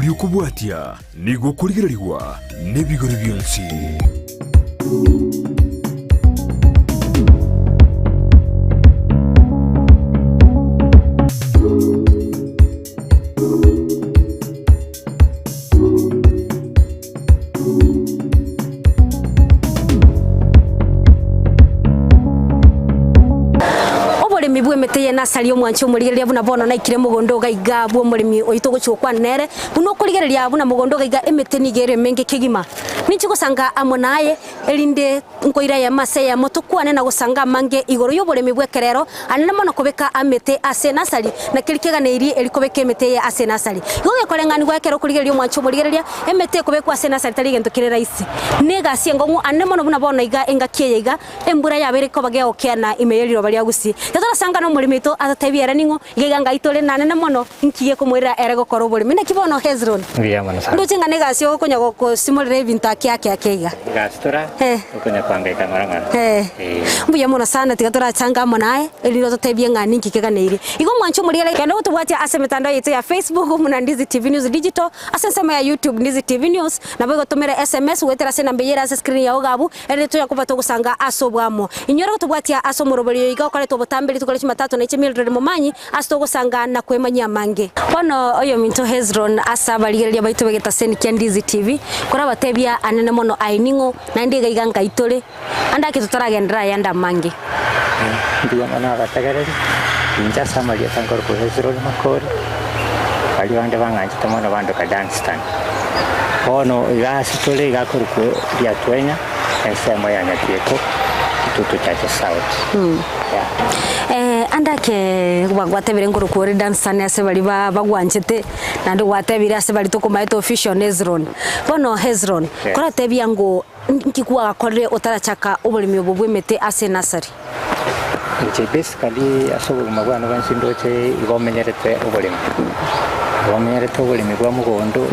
Omoroberio okobwatia nigo okorigererigwa nebigori bionsi. Oboremi bw'emete y'enasari omwanche omorigereria buna bono naikire mogondo iga iga bw'omoremi oito ogochia gokwana nere, buna okorigereria buna mogondo iga iga emete nigo ere emenge kegima. Ninche gosanga amo naye, erinde Nkoira eyemo ase eyemo tokwane na gosanga amange igoro y'oboremi bw'ekerero, anene mono kobeka amete ase enasari, na keria keganeirie eri kobeka emete eye ase enasari. Igo gekoreng'anigwa ekero okorigereria omwancho omorigereria, emete ekobekwa ase enasari tari egento kere rahisi. Negasi engong'u anene mono buna bono iga engaki eye iga embura yabeire koba gegokeana ime ye riroba ria Gusii. Titorasanga nomoremi oito atotebie ere ning'o, iga iga ngai tore nanene mono, inki gekomoirera ere gokora oboremi. Naki bono Hezron, Mbuya mono sana. ndoche ng'a negasi okonya gosimorera ebinto ake ake ake iga. Egasi tora Eh. okonya koangaika ng'ora ng'ora. Eh. Eh. Mbuya mono sana tiga torachange amo naye erinde ototebie ng'a ninki keganeirie. Igo omwanche omorigereria genda gotobwatia ase emetandao yaito ya Facebook buna Ndizi TV News Digital, ase ensemo ya YouTube Ndizi TV News, nabo igotomere SMS goetera ase enamba eyio ere ase escreen yao iga abwo, erinde tonya koba togosanga ase oboamo. Inyora gotobwatia ase omoroberio oyo iga okoreta obotambe rituko ria Jumatatu na Mildred Momanyi ase togosanga na kwemanyia amange. Bono oyominto Hezron ase abarigereria baito b'egetaseni kia Ndizi TV, korabatebia anene mono aye ning'o, naende iga iga nkai tore, ande ake totaragenderera ayande amange. Mbuya mono abategereri, inche ase amarieta nkorokwa Hezron Makori, baria bande bang'anchete mono bandoka Dunstan. Bono iga ase tore iga akorokwa Riatwenya, ensemo ya Nyatieko, Kitutu Chache South. Yeah. Eh, ande ake gwatebire nkorokwa ore Dunstan ase baria ba bagwanchete, naende gwatebire ase baria tokomaete official Hezron. Bono Hezron, Yes. koratebia ng'o nki kwagakorire otarachaka oboremi obo bw'emete ase enasari? Inche basically ase obogima bwane bwensi ndoche igo omenyerete oboremi, igo omenyerete oboremi bwa mogondo,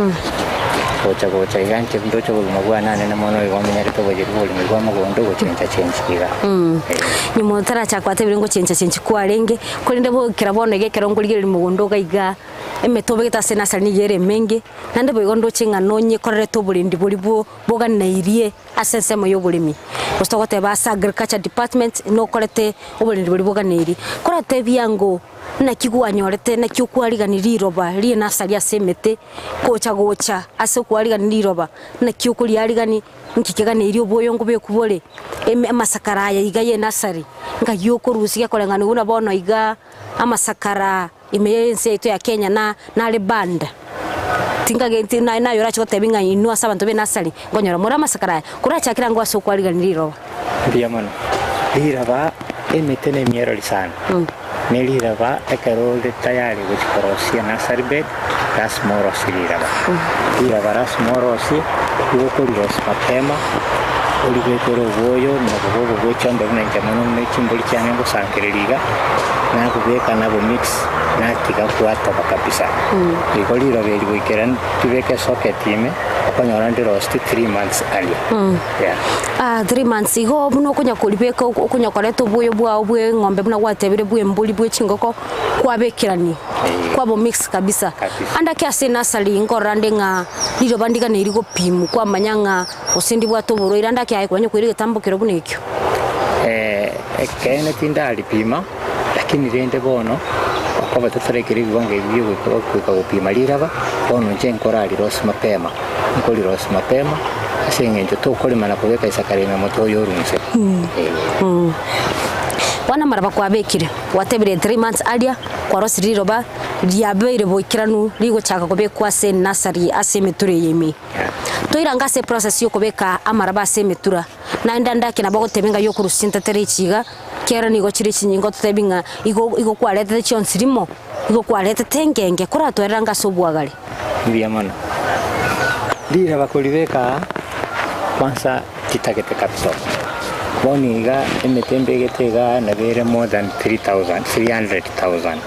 gocha gocha iga inche ndoche obogima bwane anene mono igo omenyerete oboyeri bwa oboremi bwa mogondo gochencha chenchi iga. Eh. Nyuma otarachaka gwatebire ngochencha chenchi kwarenge, korende bo ekero bono iga ekero nkorigereria mogondo iga iga, emete obegete ase enasari nigo ere emenge, naende boigo ndoche ng'a nonyekorerete oborendi boria bwo boganeirie ase ensemo y'oboremi, gose togoteba ase agriculture department nokorete oborendi boria boganeirie. Koratebia ng'o naki gwanyorete naki okwarigani riroba ri'enasari ase emete, gocha gocha ase okwarigani riroba, naki okoriarigani, nki keganeirie oboyo nkobekwa bore, eme amasakara aya iga y'enasari, ng'ai okorusia gekoreng'ana buna bono igaa amasakara. Ime y'ense yaito ya Kenya na nare banned. Tinkagenti naye naye orache gotebia ng'a inwe ase abanto b'enasari nkonyora more amasakara aya, korachakere ango ase okwarigania riroba. Mbuya mono. Riraba emete nemierori sana. Ne riraba ekero ore tayari gochia korosia nursery bed, lasima orosie riraba. Riraba lasima orosie, igo okorirosia mapema, oribekere obwoyo na obobe obo bwe chiombe buna inche mono ne chimbori chiane ngosangereria iga, Nabobeka nabo mix natiga gwatoba kabisa. Igo riroba eri goikera ribeke esocket ime okonyora ndi lost 3 months earlier. Yeah. Ah, 3 months igo buna okonya koribeka okonya koreta obwoyo bwao bwe eng'ombe buna gwatebire bwe embori bwe chingoko kwabekerania Eh. kwabo mix kabisa. Kabisa. Ande ake ase enursery nkorora nde ng'a riroba ndiganeiri gopimwa kwamanya ng'a gose ndibwate oborwaire ande ake aye kwanya koira egetambo kero buna ekio. Eh, Ekeene tindaripima, lakini rende bono okoba totarekire ebiwango ebi biogoika goika gopima riraba, bono inche nkorarirosie mapema, nkorirosia mapema ase eng'encho tokorema na kobeka isakara ime omote oyo orwe inse. Eh. Bono amaraba kwabekire, gwatebire 3 months aria, kwarosirie riroba riabeire boikeranu rigochaka kobekwa ase enursery ase emetura eye ime. Toirange ase eprocess yokobeka amaraba ase emetura. Naende ande ake nabo ogotebia ng'a yokorusia chintetera echi iga, kero nigo chire chinyinga ototebi ng'a igo igo kwaretete chionsi rimo, igo kwaretete engenge, koratwerere ange ase obwagare. Mbuya mono. Riraba koribeka aa, kwanza chitagete capital. Bono iga emete mbegete igaa nabo ere more than 3000, 300,000.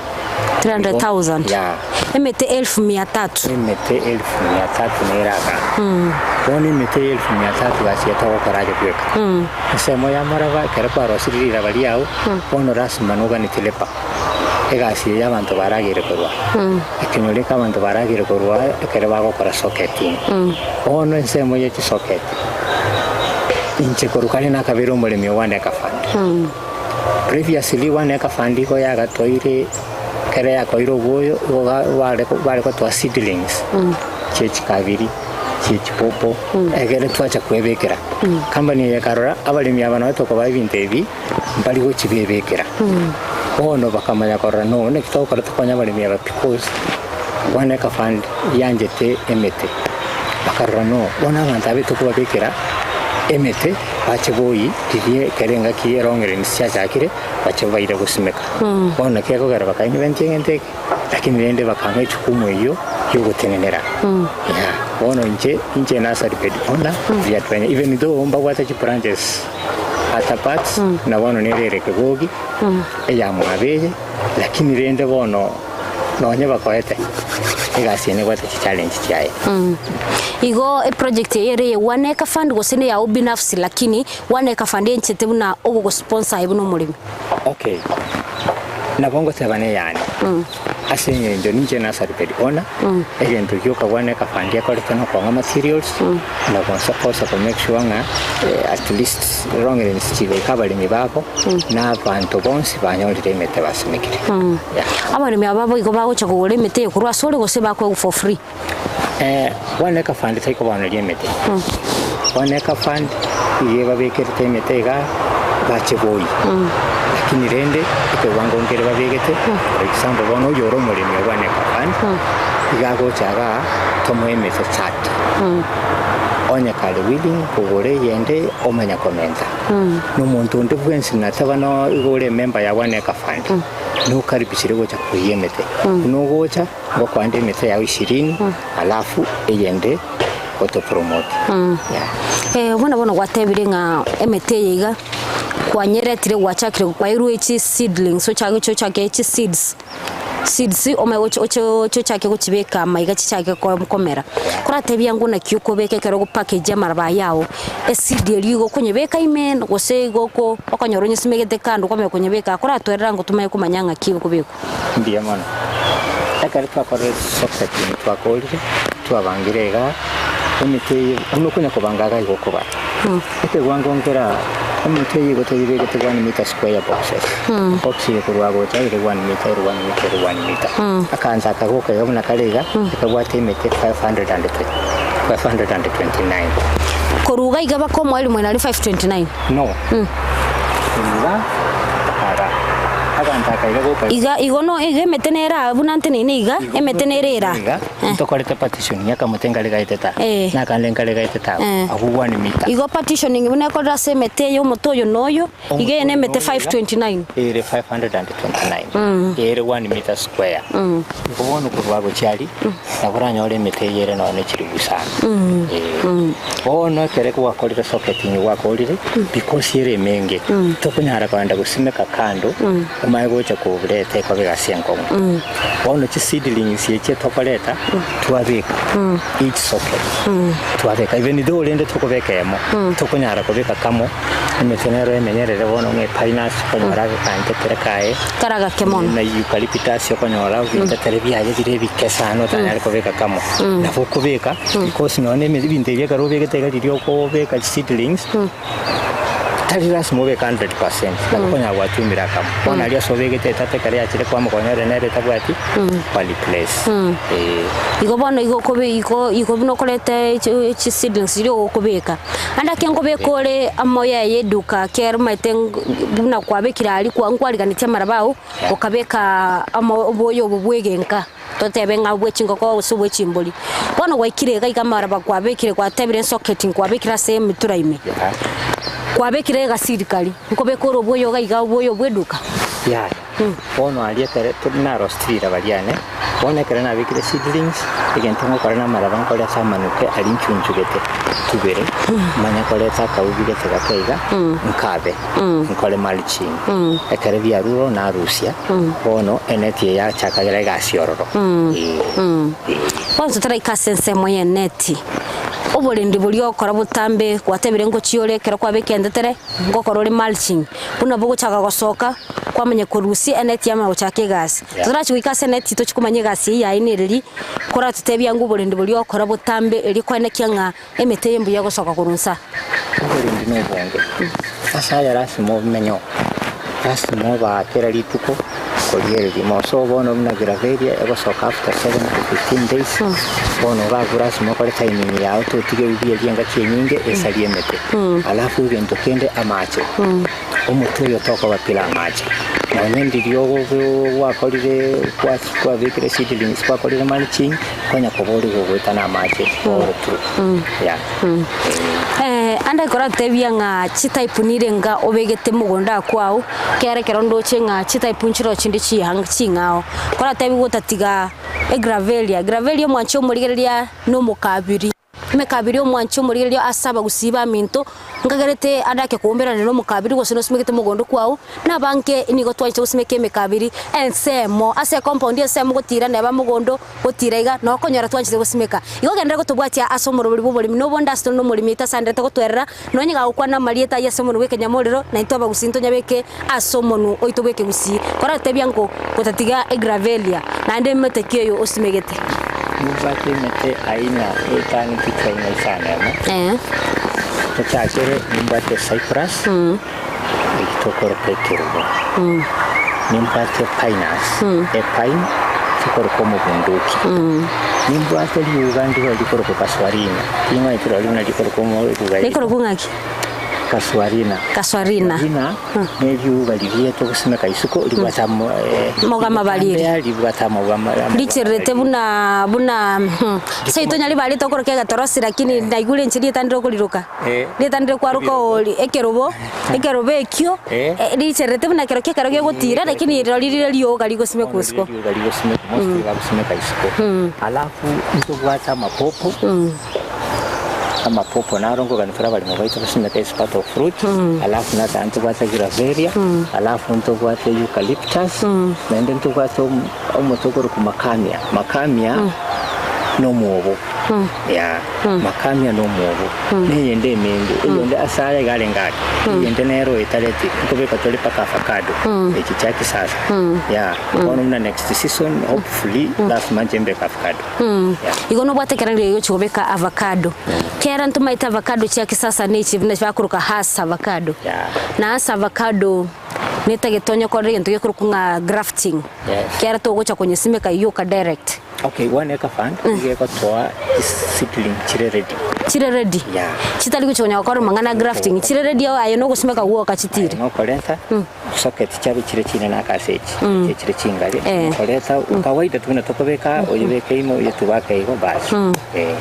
300,000? Yeah. Emete elfu mia tatu. Emete elfu mia tatu nere aka. Bono emete ya elfu mia tatu gasi etogokora aye bweka. Ensemo ya maraba ekero kwarosirie riraba riao, bono lasima noganeti labour. Egasi eye abanto baragere korwa ekenyoro eke abanto baragere korwa ekero bagokora socketing. Bono ensemo ye chisocket, inche korwa kare nakabeire omoremi o One Acre Fund. Previously One Acre Fund igo yagatoire ekero yakoire obwoyo igo bare bare gotoa seedlings chie chikabiri, chie chipopo, ekere twacha kwebekera. Company eye ekarora abaremi aba nabo tokobaa ebinto ebi. mbari gochibebekera. Bono bakamanya korora no naki togokora tokonye abaremi aba because One Acre Fund yanchete emete. Bakarora no bono abanto aba etokobabekera emete bache boyi riria ekero engaki erong'ereni chiachakire bache baire gosimeka. Bono naki ekogera baka invent egento eke lakini rende bakang'a echukumu eyio yogotenenera. Yeah, bono inche inche nursery bed owner riatwenya even though mbabwate chibranches. Atapats, na bono nere ere kegogi, eyamwabeye, lakini rende bono nonye bakoete, egasi eye nebwate chichallenge chiaye. Igo eproject eye ere eye One Acre Fund gose ne yao binafsi lakini One Acre Fund enchete buna ogogosponsor aye buna omoremi. Okay, nabo ngoteba neyane. Ase engencho ninche nursery bed owner, egento gioka bwana ekafandi ekorete nokong'a materials, na gonsa kosa ko make sure ng'a at least longrins chigoika abaremi babo, na abanto bonsi banyorire emete basimekire. Yeah. Abaremi aba boigo bagocha kogora emete eye korwa asore gose bakoegwa for free? Bono ekafandi tari kobaoneria emete, bono ekafandi iga ebabekerete emete igaa bache boyia, lakini rende ekewango nkere babegete, for example bono oyore ore omoremi o bwana ekafandi, iga agocha igaa tomoe emete 30, onye kare willing kogora eyende omanya komenta. Na omonto onde bwensi nateba no iga ore emember ya bwana ekafandi, nokaribishire gocha koyia emete, buna ogocha. Ngokwande emete yao ishirini, alafu eyende otopromote. Yeah. Eh, buna bono gwatebire ng'a emete eye iga kwanyeretire gwachakire kwairwe chi seedlings ochake oche ochake chi seeds seeds omanye gochi oche oche ochake gochibeka amaiga chichake ko komera. Koratebia ng'o naki okobeka ekero ogopackage amaraba aya ao, eseed eria igo okonyebeka ime gose igo oko okonyora onyesimegete kando kwamanya konyebeka koratoerera ng'o tomanye komanya ng'aki ekobekwa. Mbuya mono. Ekero twakorire socket twakorire, twabangire igaa, emete eye buna okonya kobanga iga igo okobara. Ekewango nkere aa, emete eye igo toyebegete one meter square boxes. Box eye korwa gocha ere one meter, ere one meter, ere one meter. Akansa aka goka iga buna kare iga, ekabwate emete 500 and 529. Korwa iga iga baka omoerio mwene aria 529. No. Iga, ara. Abanto aka iga goka. Iga, igo no, iga emete nere aa buna nteneine iga, emete nere era. Iga, ntokorete partitioning akamote nkare gaetete aa, Eh. na akande nkare gaetete aa, Eh. abwo one meter. Igo partitioning buna ekorire ase emete eye omote oyo na oyo, iga eye nemete 529. Ere 529. Ere one meter square. Igo bono korwa gochia aria, nabo oranyore emete eye ere nonya ne chiribu isano. Eh. Bono ekere gwakorire socket inye gwakorire, because ere emenge, tokonyara kogenda gosimeka kando, omanye gocha kobureta ekobe egasi enkong'u. Bono chiseedlings echi etokoreta, twabeka each socket, twabeka even though rende tokobeka emo, tokonyara kobeka kamo, emete nero emenyerere bono ng'a epinus okonyora agantetere kaye, Kara gake mono. na eucalyptus okonyora ebintetere biaye bire ebike sana otanyare kobeka kamo. Nabo okobeka because nonya na eme ebinto ebi ekero obegete iga riria okobeka chiseedlings, tari lasima obeke 100%, nabo okonyara gwatumire akamo. Bono aria ase obegete etato ekero yachire kwamokonyora ere nere etabwati, kwa replace eh. Igo bono igo okobe igo igo buna okoreta chi chiseedlings chiria ogokobeka, Naende ake nkobeka ore amoyo aye eduka kero omanyete buna kwabekire aria kwa nkwariganetie amaraba ao, okabeka amo oboyo obo bwa egenka, totebe ng'a obwe chingoko gose obwe chimbori. Bono gwaikire iga iga amaraba kwabekire gwatebire esoketi nkwabekire ase emetura ime, kwabekire egasidi karia, nkobeka ore oboyo iga iga oboyo bwa eduka. Yaya, bono aria ekere naroseti riraba riane, Bono ekero nabekire seedlings, egento ngokora namaraba nkore ase amanuke aria nchunchugete tubere, manye koreta akaubi gete gake iga, nkabe, nkore mulching. Ekero biarure narusia, bono eneti eye yachakagera egasi ororo. Ee, ee. Bono totaraika ase ensemo y'eneti, oborendi boria ogokora botambe gwatebire ngochia ore ekero kwabeka entetere, ngokora ore mulching, buna bogochaka gosoka. kwamanya korusia eneti yamanya gochaka egasi. Yeah. Torachi goika ase eneti tochi komanya egasi eyio yaye nereri, koratotebia ng'a oborendi boria ogokora botambe erio koenekia ng'a emete eye mbuya egosoka korwa nsa. Oborendi na obonge, ase aya lasima omenye oo, lasima obaa kera rituko koriereria. Mosoe bono buna graveria egosoka after 7 to 15 days, bono iga abwo lasima okore timing yago totige ebibuya bia engaki enyinge esarie emete. Alafu egento kende amache, omote oyo tokoba pila amache, nonye ndiria ogo gwakorire kwabekire seedlings gwakorire mulching, konya koba ore gogoeta na amache all through, yeah. Eh, ande koratebia ng'a chitype nire nga obegete mogondo akwao, kere ekero ndoche ng'a chitype nchiroo chinde chiang ching'ao. Koratebigwe otatiga egravelia, gravelia omwanchi omorigereria na omokabiri, emekabiri omwanchi omorigereria ase abagusii baminto, nkagerete ande ake koumberana na omokabiri gose nosimegete mogondo kwao, na abange nigo twanchete gosimeka emekabiri ensemo, ase ecompound ensemo gotira neba mogondo. Gotira iga, nokonyora twanchete gosimeka. Igo genderera gotobwatia ase omorobori bw'oboremi, na obonde ase tore nomoremi oito asanderete gotwerera, nonye gagokwana amarieta ayio ase omonwa bw'ekenyamorero, na intwe abagusii ntonyabeke ase omonwa oito bw'ekegusii. Koratebia ng'o gotatiga egravelia, naende emete ki oyo osimegete? Nimbwate emete aina etano kichwa aina isano emo. Ee. Tochakere nimbwate cyprus, eki tokoroka ekerubo. Nimbwate pinus, epine chikorokwa omobunduki. Nimbwate riuga ndiro rikorokwa casuarina, ting'anyeti rori buna rikorokwa omo riuga eri. Rikorokwa ng'aki? Casuarina. Casuarina. Casuarina neriuga riria togosimeka isiko ribwate amo Amauga amabariri. ritambea ribwate amauga ama- amauga Richererete amabariri. buna buna seito nyaribari tokoroka egetorosi lakini naigure inche rieta ndire okoriroka. Eh. Rieta ndire kwaroka ori ekerobo, ekerobo ekio, Eh. eh, richererete buna ekero kia ekero gegotira lakini rirorio rire rioga rigosimekwa Bono isiko. riria riuga rigosimekwa mostly bagosimeka isiko. Alafu ntobwate amapopo, amapopo naro nkogania tore abaremi baito gosimeka as part of fruit, alafu natana ntobwate gravelia, alafu ntobwate eucalyptus, naende ntobwate omo omote okorokwa makamia, makamia nomwobo. Yeah, makamia nomwobo, neyende emenge, eyende ase aya iga arenge ake, eyende nero etareti, nkobeka tore mpaka avocado, echi chia kisasa, yeah, bono buna next season hopefully lasima nche mbeke avocado, yeah. Igo nobwate ekerengerio giogochia kobeka avocado. Kera ntomaete avocado chia kisasa na echi buna bakoroka hass avocado. Yeah. Na hass avocado netagete onye korora egento gekorokwa ng'a grafting. Yes. Kera togocha konyesimeka yoka direct. Okay, bono ekafund nigo egotoa chiseedling chire ready. Chire ready? Yeah. Chitari gochia konya gokora amang'ana a grafting, chire ready aye nogosimeka gwoka chitire? Aye nokoreta socket chiabe chire chinene ase echi, echi chire chingare, Eh. nokoreta kawaida tu buna tokobeka aa, oyebeke ime oyetube ake igo bas. Eh.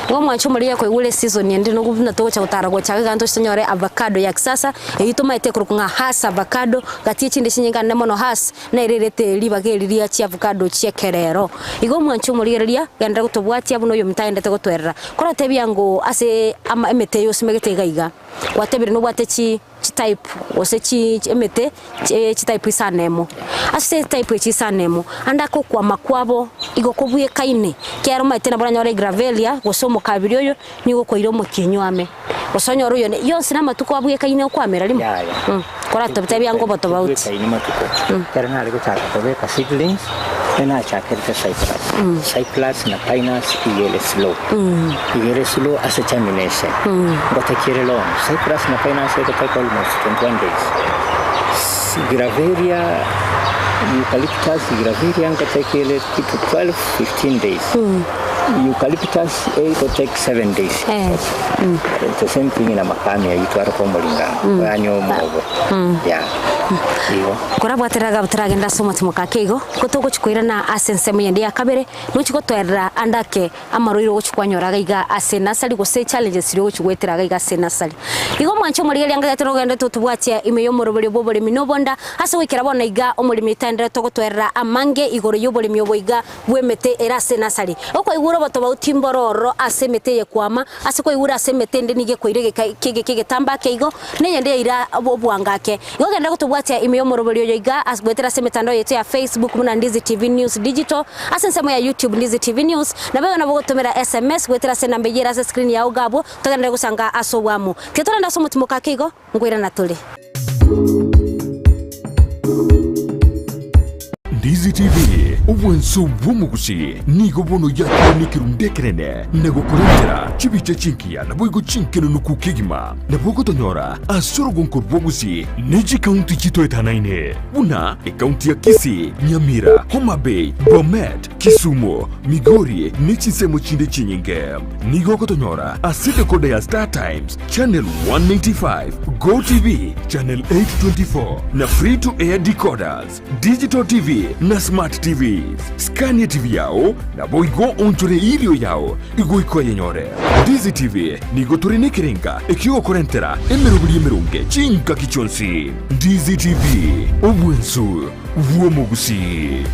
Igo omwancho omoria koigure eseason ende nogo buna togocha gotara gocha iga toche tonyore avocado ya kisasa, eyio tomaete ekorokwa ng'a hass avocado, gati echinde chinyinga nene mono hass. Nere erete ribaga eri ria chiavukado chi'ekerero. Igo omwanche omorigereria, genderera gotobwatia buna oyominto agendete gotwerera. Koratebia ng'o ase ama emete eye osimegete iga iga, gwatebire nobwate chi chitype gose chi emete chie chitype isano emo. Ase chitype echi isano emo, ande ake okwama kwabo igo kobwekaine, ekiagera omanyete nabo oranyore egravelia gose omokabiri oyo, nigo okoira omotienyi ame. Gose onyore oyo ne yonsi namatuko abwekaine okwamera rimo? Yaya. Koratobitebia ng'a obotobauti. Tibwekaini matuko. Ekero nare gochaka kobeka seedlings, nigo nachakerete cyprus. Cyprus na pinus iga ere slow. Iga ere slow ase germination. Ngotakia ere long. Cyprus na pinus egotake almost 21 days. Gravelia, eucalyptus, gravelia ngotake ere kitu 12, 15 days. Eucalyptus ego take 7 days. Eh. The same thing na makami ayio tware komoringana yaani omwobo yeah igo. Korabwatera gabo toragende ase omotimoka ake igo, igo togochia koirana ase ensemo eyende ya kabere, nochia gotoerera ande ake amarwaire ogochia kwanyora iga iga ase enasari gose challenges chiria ogochia goetera iga iga ase enasari. Igo omwancha omorigereria ngagete nogende totobwatie ime y'omoroberio bw'oboremi na obonda, ase goikera bono iga omoremi oitaenderete ogotoerera amange igoro y'oboremi obo iga bw'emete ere ase enasari. Okwaigure obotobauti mboro ororo ase emete eye kwama, ase kwaigure ase emete ende nigo ekoira egeka ki'egeka egetambe ake igo, na eyende yaira obwango ake. Igo genderera gotobwatia ime y'omoroberi oyo iga ase goetera ase emetandao yaito ya Facebook buna Ndizi TV News Digital, ase ensemo ya YouTube Ndizi TV News, naboigo nabo ogotomera SMS goetera ase enamba eyio ere ase escreen yao iga abwo, togenderere gosanga ase obwamo. Tiga torende ase omotimoka ake igo, nkoirana tore. Ndizi TV, obwanso bw'omogusi, nigo bono yakire nekerundu ekenene na gokorentera chibicha chingiya naboigo chinkenenuku kegima. Nabo ogotonyora ase orogonko rw'obosie ne chikaunti chitoetanaine, buna ekaunti ya Kisii, Nyamira, Homa Bay, Bomet, Kisumu, Migori ne chinsemo chinde chinyinge. Nigo ogotonyora ase decoder ya Star Times, Channel 195, Go TV, Channel 824 na Free to Air decoders, Digital TV na Smart TVs. Skania TV yao naboigo onchore erio yao igoika oyenyore. Ndizi TV nigo tore nekerenga ekiogokorentera emeroberi emeronge chingaki chionsi. Ndizi TV, obwensu bw'omogusii.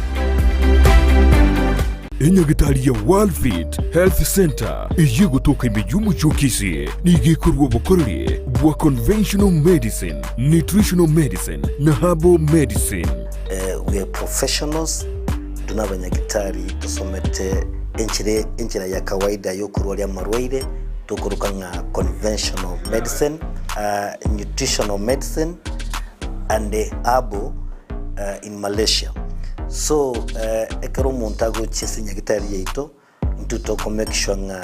Enyagitari ya Worldfit Health Centre eyio egotoka ime y'omochie o Kisii nigo ekorua obokoreri bwa conventional medicine, nutritional medicine na herbal medicine. We are professionals, intwe nabanyagitari tosomete enchera enchera ya kawaida yokorwaria amarwaire tokoroka ng'a conventional medicine, nutritional medicine and herbal in Malaysia. So ekero omonto agochia ase enyagitari yaito, intwe toko make sure ng'a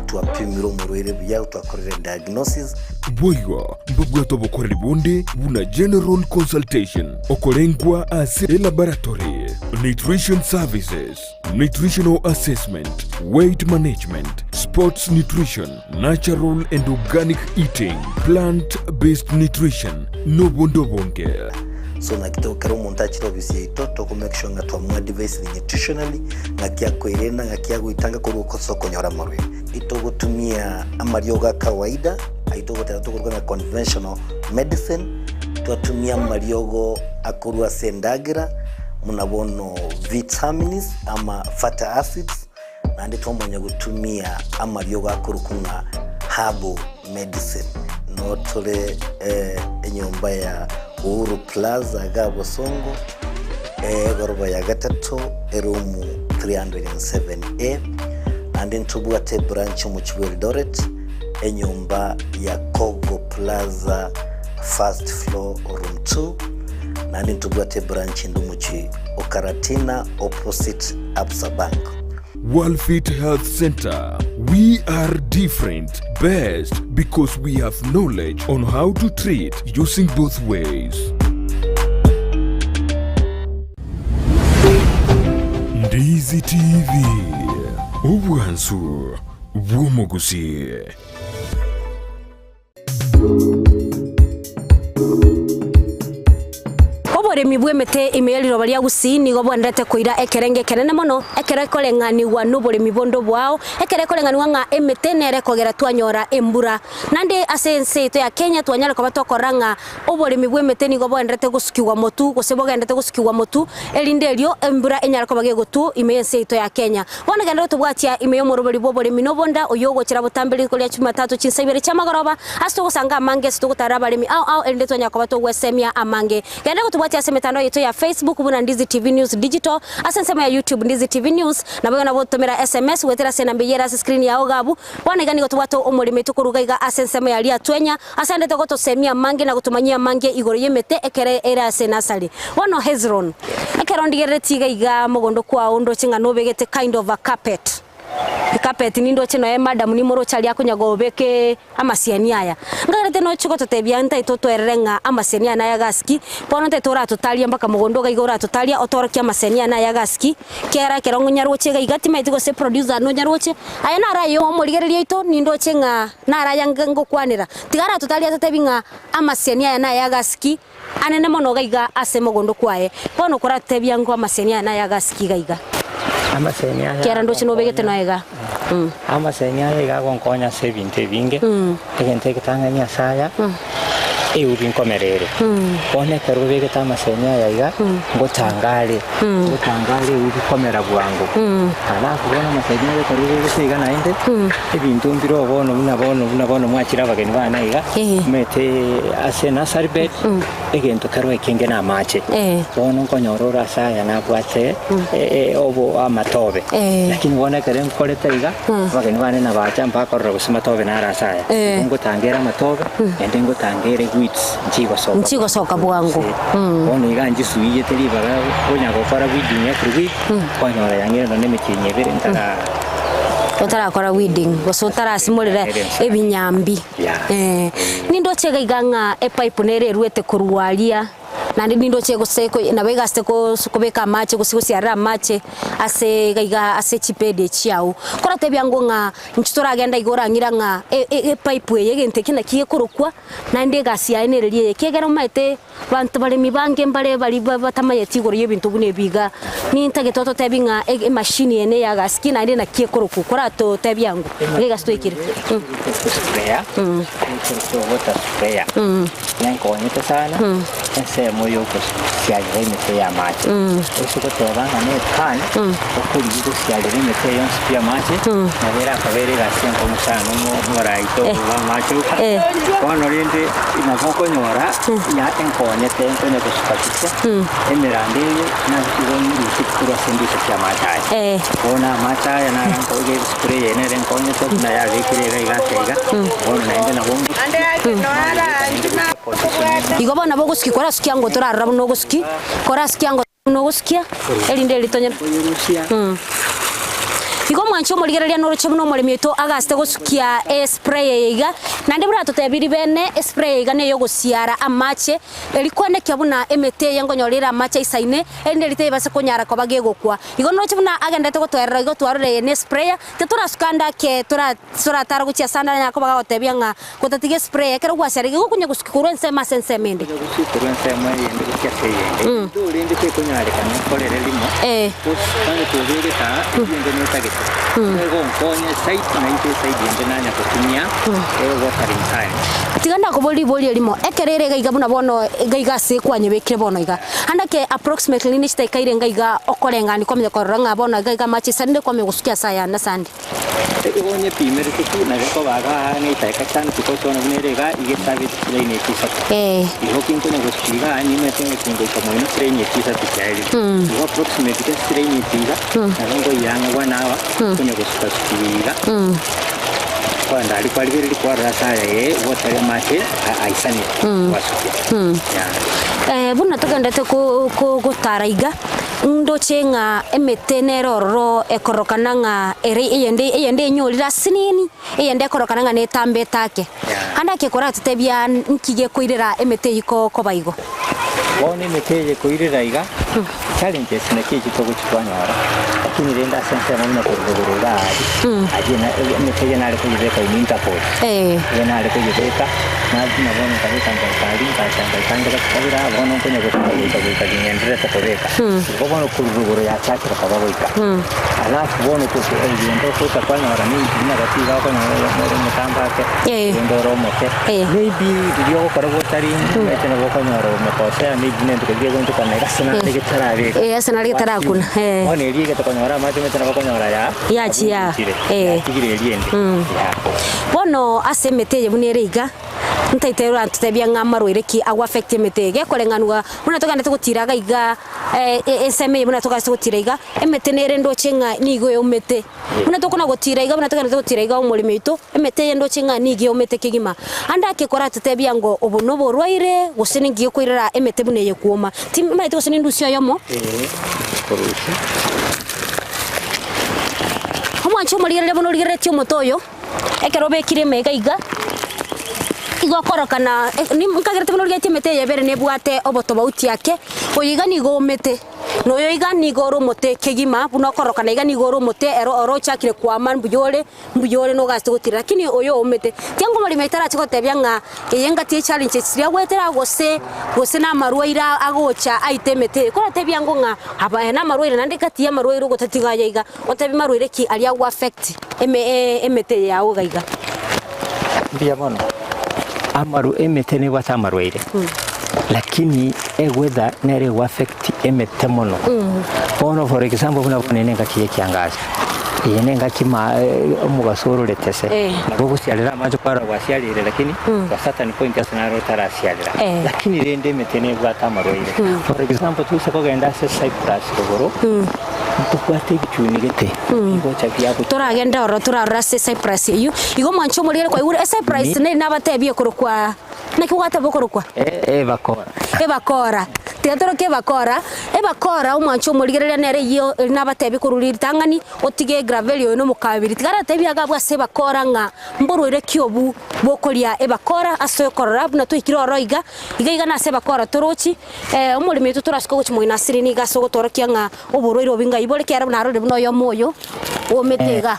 twapimire omorwaire buya, twakorire diagnosis. Boigo mbabwate obokoreri bonde buna general consultation, okorengwa ase elaboratory, nutrition services, nutritional assessment, weight management, sports nutrition, natural and organic eating, plant based nutrition, nobonde obonge. So naki to kera omonto achire ofisi yaito toko make sure ng'a twamoadvisire nutritionally ng'aki akoerenda ng'aki agoitanga korwa ase okonyora amarwaire. Itogotumia amariogo a kawaida ayio togoteba tokoruga ng'a conventional medicine, twatumia amariogo akorwa ase endagera buna bono vitamins ama fatty acids, naende twamanya gotumia amariogo akorokwa ng'a herbal medicine. Noo tore enyomba ya Uhuru Plaza iga Bosongo, egoroba ya gatato, eroom 307A, naende ntobwate ebranch omochie bwa Eldoret, enyomba ya Kogo Plaza first floor room 2, naende ntobwate ebranch ende omochie o Karatina opposite Absa Bank. Worldfit Health Center, we are different, best because we have knowledge on how to treat using both ways. Ndizi TV, obwansu bw'omogusii. Oboremi bw'emete ime ye riroba ria Gusii nigo bwenderete koira ekerengo ekenene mono, ekero ekoreng'anigwa noboremi bonde oboao, ekero ekoreng'anigwa ng'a emete nere ekogera twanyora embura. Naende ase ense yaito ya Kenya twanyare koba tokorora ng'a oboremi bw'emete nigo boenderete gosukigwa motu gose bogenderete gosukigwa motu, erinde erio embura enyare koba gegotu ime y'ense yaito ya Kenya. Bono genda gotobwatia ime y'omoroberi bw'oboremi nobonda, oyio ogochera botambe rituko ria Chumatatu chinsa ibere chi'amagoroba, ase togosanga amange ase togotarera abaremi ao ao erinde twanyara koba togwesemia amange. Genda gotobwatia ase emetandao yaito ya Facebook buna Ndizi TV News Digital, ase ensemo ya YouTube Ndizi TV News, naboigo nabo gototomera SMS goetera ase enamba eyio ere ase screen yao iga abwo. Bono iga nigo tobwate omoremi oito koruga iga ase ensemo ya Riatwenya, ase aendete gotosemia amange na gotomanyia amange igoro y'emete ekero ere ase enasari. Bono Hezron, ekero ndigereretie iga iga mogondo kwao ndoche ng'a nobegete kind of a carpet. Ecarpet nindoche nonya madam nimoroche aria akonya gobeka amasiani aya. Nkagerete nochie gototebia ntaete otoerere ng'a amasiani aya naya gasi ki, bono ntaete oratotaria mpaka mogondo iga iga oratotaria otorokie amasiani aya naya gasi ki, Kera ekero nyaroche iga iga timaeti gose producer nonyaroche, aye naro aye omorigereria oito nindoche ng'a naro aya ngokwanera. Tiga aratotarie atotebi ng'a amasiani aya naye agasiki anene mono iga iga ase mogondo kwaye. Bono koratotebia ng'o amasiani aya naye agasiki iga iga. Amaseni aya Kiara ndoche nobegete noe iga. Amaseni aya iga agonkonya ase ebinto ebinge, egento egetang'ani ase aya, eubi nkomera ere. Bono ekero obegete amaseni aya iga, ngotanga are, ngotanga are eubi komera bwango. Alafu bono amaseni aya ekero obegete iga naende, ebinto mbire bono buna bono buna bono mwachire abageni bane iga, omanyete ase enursery bed, Egento kerwe ekenge namache. Bono nkonyora ore ase aya nabwate obo amatobe. Lakini bono ekero nkorete iga, abageni bane nabacha mbakorora gose matobe nare ase aya. Igo ngotangera amatobe, naende ngotangera egwiri. weeds nchigosoka Nchigosoka bwango. Bono iga nchisuiyete ribaga konya gokora weeding every week, kwanyora yang'eire nonye emetienyi ebere ntara Otarakora weeding gose otarasimorera ebinyambi. Yeah. Eh, nindoche iga iga ng'a epipe nere eruete korwa aria. Naende nindoche gose ko nabo egasete kos kobeka amache gose gosiarera amache ase iga iga ase chibedi echi chiago. Koratebia ango ng'a inche toragenda iga orang'ira ng'a e- e- epipe eye egento eke naki gekorokwa, naende egasi yaye nereri eye, ekiagera omanyete banto baremi bange mbare baria ba batamanyeti igoro ya ebinto buna ebi iga. Nintagete ototebi ng'a e emachine eye neya gasi ki naende naki ekorokwa, koratotebie ango, iga egasi twaikire. Sprayer, water sprayer. Nenkonyete sana ensemo y'ogosiarera emete y'amache. Ase goteba ng'a ne epan okorigia gosiarera emete eye yonsi pi y'amache, nabo erakobere egasi enkong'u sana omo- omoraito okoba amache oka. Bono rende nabo okonyora ya enkonyete nkonya gosuka suka emerando eye nase igo ndusie korwa ase endusia chi'amache aya. Bono amache aya naro nkoiga esukuru eye nere enkonyete buna yabekire iga iga ase iga, bono naende nabo Igo bono nabo ogosukia korasukia ngo torarora buna ogosukia, korasukia ngo buna ogosukia, erinde eri tonyare. Igo omwanchi omorigereria noroche buna omoremi oito agasete gosukia espray eye iga, naende buna totebirie bene, espray eye iga neyogosiara amache, eri kwenekia buna emete eye nkonyora ere amache aisaine, erinde eri tebase konyara koba gegokwa. Igo noroche buna agenderete gotoerera igo twarora eye ne sprayer, titorasuka ande ake tora Toratara gochia ase ande aranyare koba gagotebia ng'a gotatiga esprayer ekero gwasiara iga gokonya gosukia korwa ensemo ase ensemo ende. Gokonya gosukia korwa ensemo eyende gochia ase eyende. Intwe orende tekonyarekana nkorere rimo, gose onye kobegete aa, eyio ende netagete. Igo egonkonya eside na intwe eside ende nanya gotumia ewatering can. Tiga ndakoborie riborio erimo, ekero ere iga iga buna bono iga iga ase kwanyebekire bono iga, ande ake approximately ne chidaeka irenga iga okoreng'ania kwamanya korora ng'a bono iga iga amache aisarire kwamanya gosukia ase aya ande ase ande. Igo onyepimerete pi, na gekoba iga aa neitaeka chanu tikochwana buna ere iga, iga esabeti chilaini echi isato. Igo kinkonya gosukia iga aa nimanyete ng'a kingoika moino chilaini echi isato chiaerire. Igo approximate gese chilaini echi iga, nabo nkoiyia ang'e one hour, nkonya gosuka sukia iga, kogenda aria kwarigereria kwarora ase aya ee, gotari amache aisanire, gwasukia. Yeah. Buna togenderete ko- ko- gotara iga. Ndoche ng'a emete nere ororo ekorokana ng'a ere eyende eyende enyorire asinini, eyende ekorokana ng'a netambete ake. Ande ake koratotebia nki gekoirera emete eyio ko koba igo? Bono emete eye koirera iga, challenges naki echi togochi twanyora, lakini rende ase ensemo buna korwa rogoro iga aria, aria na emete eye nare koyebeka in interpol, eye nare koyebeka, na buna bono nkabeka ngaika aria, ngacha ngaika ande gachikabera aa, bono nkonya gosuka goika goika ng'endererete kobeka. Igo bono korwa rogoro yachakire koba goika. Alafu bono egento ogocha kwanyora maybe buna gati iga okonyora oyomo ore omotambe ake, oyonde ore omoke, maybe riria ogokora gotari omanyete nabo okonyora omokosea maybe nento keria kegoonchokana iga ase nare getarabeka. Ase nare getarakuna. Bono eria egete konyora amache omanyete nabo okonyora ya Yachia. yabunchire, yatigire eria ende. Bono ase emete eye buna ere iga. Ntaite orantotebia ng'a amarwaire ki ago affect emete eye. Gekoreng'anwa buna togendete gotira iga iga ensemo eye buna togaete gotira iga, emete nere ndoche ng'a nigo eomete. Buna tokona gotira iga buna togendete gotira iga omoremi oito, emete eye ndoche ng'a nigo eomete kegima. Ande ake koratotebia ngo obo noborwaire gose ninki gekoirera emete buna eye kwoma. Timanyeti gose nindusie oyomo. Omwancho omorigereria buna origereretie omote oyo. Ekero obekire emega iga, igo okorokana nkagerete buna origetie emete eye ebere nebwate obotobauti ake, oyo iga nigo omete, na oyo iga nigo ore omote kegima buna okorokana iga nigo ore omote ero oro ochakire kwama mbuya ore, mbuya ore nogaachete gotira lakini oyo oomete. Tiga omoremi oito arache gotebia ng'a eye ngati echallenges chiria agoetera gose gose na amarwaire agocha aite emete eye, koratebia ango ng'a aba aya namarwaire naende gati ya amarwaire ogotatiga aya iga. Otebie marwaire ki aria agwo affect emete eye yao iga iga. Mbuya mono. Amaru emete nebwate amarwaire lakini eweather nere ego affect emete mono. Bono for example buna bono ere engaki ya ekiangazi, eye ne engaki ma omogaso ororete se, nabo ogosiarera amache kwarora gwasiarire lakini to a certain point ase naro otarasiarera. Lakini rende emete nebwate amarwaire. For example toise kogenda ase Cyprus rogoro. Ntobwate ebichuni gete bigocha biagochia. Toragende ororo torarore ase Cyprus eyio. Igo mwanche omorigere kwaigure Ecyprus neri nabatebie ekorokwa. Naki gwateba okorokwa? Ebakora. Ebakora. Tiga toroke ebakora. Ebakora omwancho omorigereria nere eyio eri nabatebi korwa ritang'ani otige egraveli oyo na omokabiri. Tiga aratebi iga abwo ase ebakora ng'a mborwaire ki obwo bokoria ebakora ase okorora buna twaikire ororo iga, iga iga nase ebakora torochi. Omoremi oito torasike gochia moino asire nigo ase ogotworokia ng'a oborwaire obo ingai bore ekiagera buna arorire buna oyomo oyo omete iga.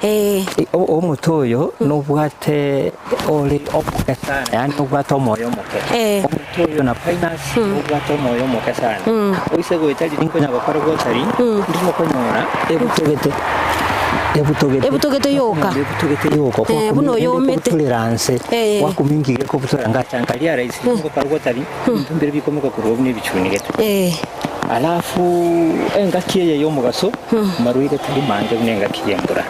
Ee. Omote oyo nobwate ore omoke sana, yaani obwate omoyo omoke. Omote oyo na pinus obwate omoyo omoke sana. Oise goeta riria nkonya gokora gotari, ndiri okonyora ebutogete, ebutogete. Ebutogete yoka. Ebutogete yoka. Buna oyo omete. Ekobutorera nse, gwakumia ngige ekobutora ngacha nkaria rahisi, riria ngokora gotari, ebinto mbire bikomoka korwa buna ebichuni gete. Alafu engaki eye y'omogaso amarwaire tari mange buna engaki y'embura.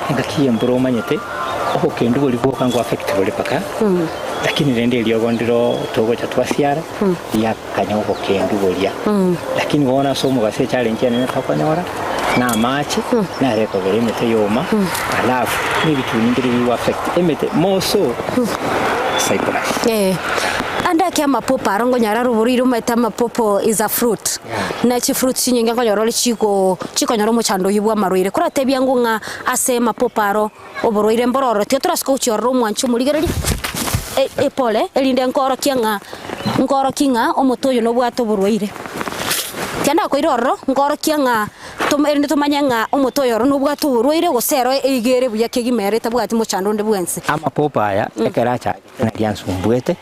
Engaki y'embura omanyete obokendu boria bwoka ngo affect bore mpaka, lakini rende eriogo ndiro togocha twasiara riakanya obokendu boria. Lakini bono ase omogaso echallenge enene tokonyora na amache naro ekogera emete yoma alafu na ebichuni mbire bigo affect emete more so cyprus. Ande ake amapopo aro nkonyora are oborwaire omanyete amapopo is a fruit, na chifruit chinyinge nkonyora ore chigo chikonyora omochando oyio bwa amarwaire. Koratebia ng'o ng'a ase amapopo aro oborwaire mboro ororo tiga torasike gochia ororo omwanche omorigereria epore erinde nkoorokia ng'a nkoorokia ng'a omote oyo nobwate oborwaire. Tiga ndakoira ororo nkoorokia ng'a toma erinde tomanye ng'a omote oyo oro nobwate oborwaire gose ero eiga ere buya kegima ere etabwati mochando onde bwensi. Amapopo aya ekero achagete. Naria ansumbuete,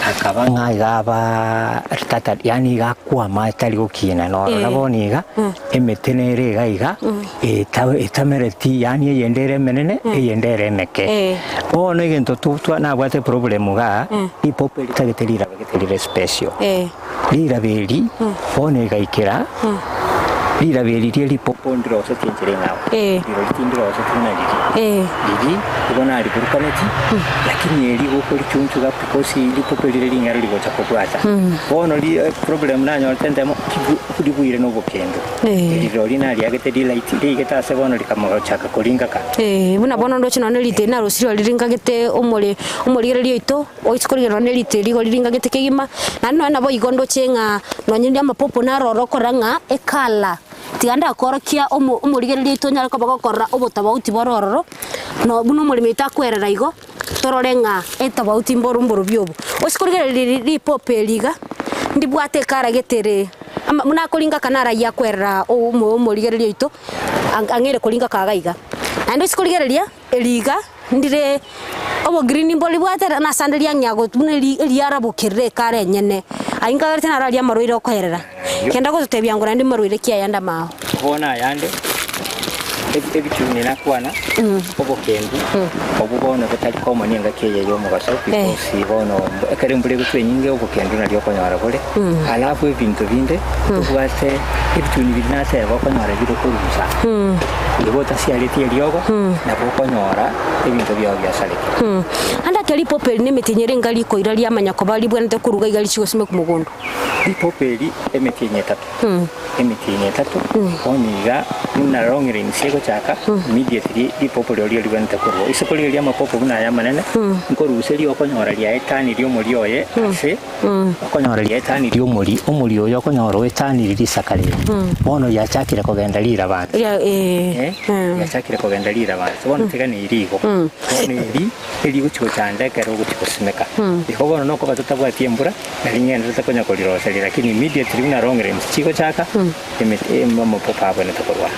akaba ng'a iga aba tata yaani iga akwama atari gokina norora bono iga, emete nere iga iga, eta etamereti yaani eyende ere emenene, eyende ere emeke. Bono egento tu twa nabwate problem igaa, ripopo eri ritagete riraba gete rire special. Riraba eri bono egaikera, riraba eri rie ripopo ndiroseti enchera eng'ao, rirori tindiroseti buna riria. Riria igo nariburukaneti, lakini eri gokorichunchuga because ripopo rire ring'ero rigocha kobwata. Bono ri problem nanyorete ntemo ribuire na obokendu. Rirori nariagete rilight riaigete ase bono rikamochaka koringaka. Buna bono ndoche nonye rite narosirie riringagete omore omorigereria oito. Oise korigia nonya ne rito erio igo riringagete kegima, naende nonya naboigo ndoche ng'a nonya ne amapopo naro oro okorora ng'a ekala, tiga ndakoorokia omo omorigereria oito onyare koba gokorora obotabauti bore ororo, no buna omoremi oito akwerera igo, torore ng'a etabauti mboru mborobio obo. Oise korigereria ri ripopo eri iga, ndibwate ekara gete ere ama buna akoringa aka naro aywo akwerera omo omorigereria oito, ang ang'eire koringa kaga iga. Naende oise korigereria. Eri iga ndire obogreen mboribwate nase ande riang'ea got buna eri eriarabokerire ekara enyene. Ayio nkagerete naro aria amarwaire okoerera. Kenda gototebia ngo naende marwaire ki ayande amao. Bono ayande, ebi- ebichuni nakwana, obokendu, obwo bono botari common engaki eye ya omogaso because bono ekero embura egotwa enyinge obokendu nario okonyora bore, alafu ebinto binde, tobwate ebichuni biria nateba okonyora bire korusa. Igo otasiareti eriogo, nabo okonyora ebinto biao biasarekire. Ande ake ripopo eri nemetienyi ere enga rikoira riamanya koba ribwenerete koruga iga richie gosimekwa mogondo. Ripopo eri emetienyi etato, emetienyi etato, bono iga buna long rains egochaka, immediately ripopo rirorio ribwenerete korwa. Ase korigereria amapopo buna aya amanene, nkoruseria okonyora riaetanirie omoria oye ase. Okonyora riaetanirie omori, omori oyo okonyora oetanirie risaka riria, bono riachakire kogenda riraba nse. Eh, riachakire kogenda riraba nse, bono tiga neri igo. Bono eri, eri gochi gochanda ekero ogochi gosimeka. Igo bono nokoba totabwati embura, nari ng'enderete konya koriroseria, lakini immediately buna long rains chigochaka, emete amapopo abwenerete korwa.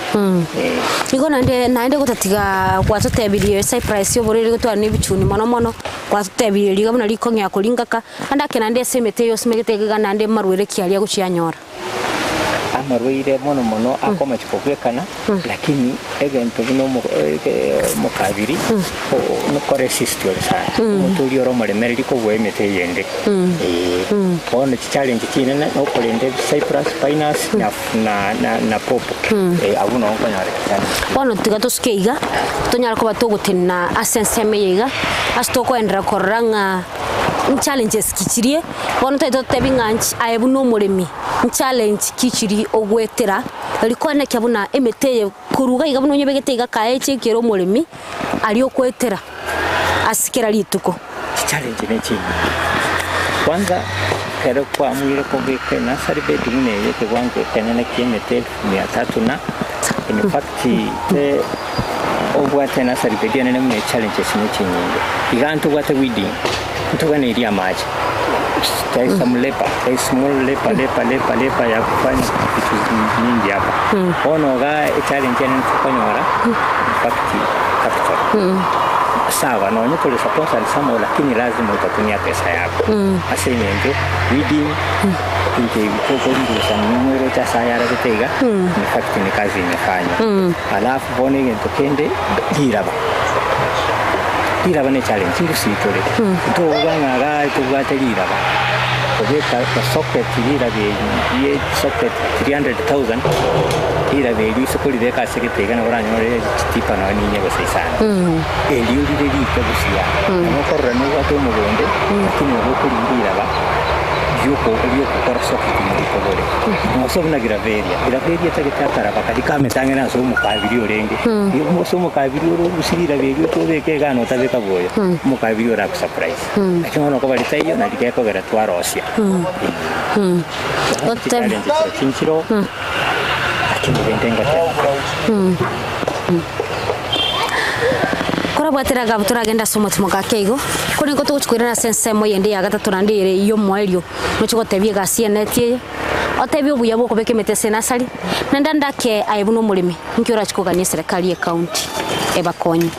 Eh. Igo naende naende gotatiga gwatotebirie Cyprus oborwaire gotwara na ebichuni mono mono, gwatotebirie riga buna rikong'ea koringaka, Naende ake naende ase emete yosimegete iga naende marwaire ki aria agochia anyora? Amarwaire mono mono akomachi kobwekana, lakini egento buna omo omokabiri nokoresist ore sana, omonto oria ore omoremereri kobua emete eyende. Eeh. Bono chichallenge chinene nokorenda cyprus, pinus na na na na pawpaw, abwo noo nkonyora chichallenge. Bono tiga tosuke iga, tonyare koba togotenena ase ensemo eye iga, ase tokoenderera korora ng'a. Nchallenges ki chirie bono tari totebi ng'a nch aye buna omoremi nchallenge ki chiria ogwetera rikwaneke buna emete eye korwa iga iga buna onyebegete iga kae eche ekere omoremi aria okoetera ase kera rituko. Chichallenge ne chinyinge. Kwanza ekero kwamuire kobeka enursery bed buna eye ekewango ekenene kia emete elfu mia tatu na in fact eh, obwate enursery bed enene buna eye challenges ne chinyinge. Iga ntobwate weeding, ntoganeirie amache, there is some labour, there is small labour, labour, labour, labour ya kufanya vitu mingi hapa. Bono iga echallenge enene tokonyora in fact capital. Sawa nonye tore sponsored somehow lakini lazima utatumia pesa yako ase eng'encho weeding ebinto ebi tokoringusa mono oroche ase ayarabete iga in fact ni kazi imefanywa. Alafu bono egento kende riraba, riraba ne challenge ngusii tore ntokoba ng'a igaa tobwate riraba kobeka socket riraba eri rie socket 300,000 riraba erio ase koribeka ase egete iga nabo oranyore chitipa nonya inye gose isano. Erio rire rike busia, nabo okorora nobwate omogondo, lakini nabo okorigia riraba rioko riogokora socket morito bore. Gose buna graveria, graveria etagete akaraba karia kametang'ani ase omokabiri orenge, ase omokabiri ore orusie riraba erio otobeke igaa na otabeka bwoyo, omokabiri oragosurprise. Lakini bono okoba ritaiyo nari gekogera twarosia. Bono chichallenges chiro chinchiro, lakini rende ngoteba tore. Korabwatera Agabu toragende ase omotimoka ake igo, korende nigo togochia koirana ase ensemo eyende ya gatato naende ere y'omoerio, nochie gotebia egasi y'eneti eye, otebie obuya bwa okobeka emete ase enasari, naende ande ake aye buna omoremi, inki orachie kogania eserekari y'ecounty ebakonye.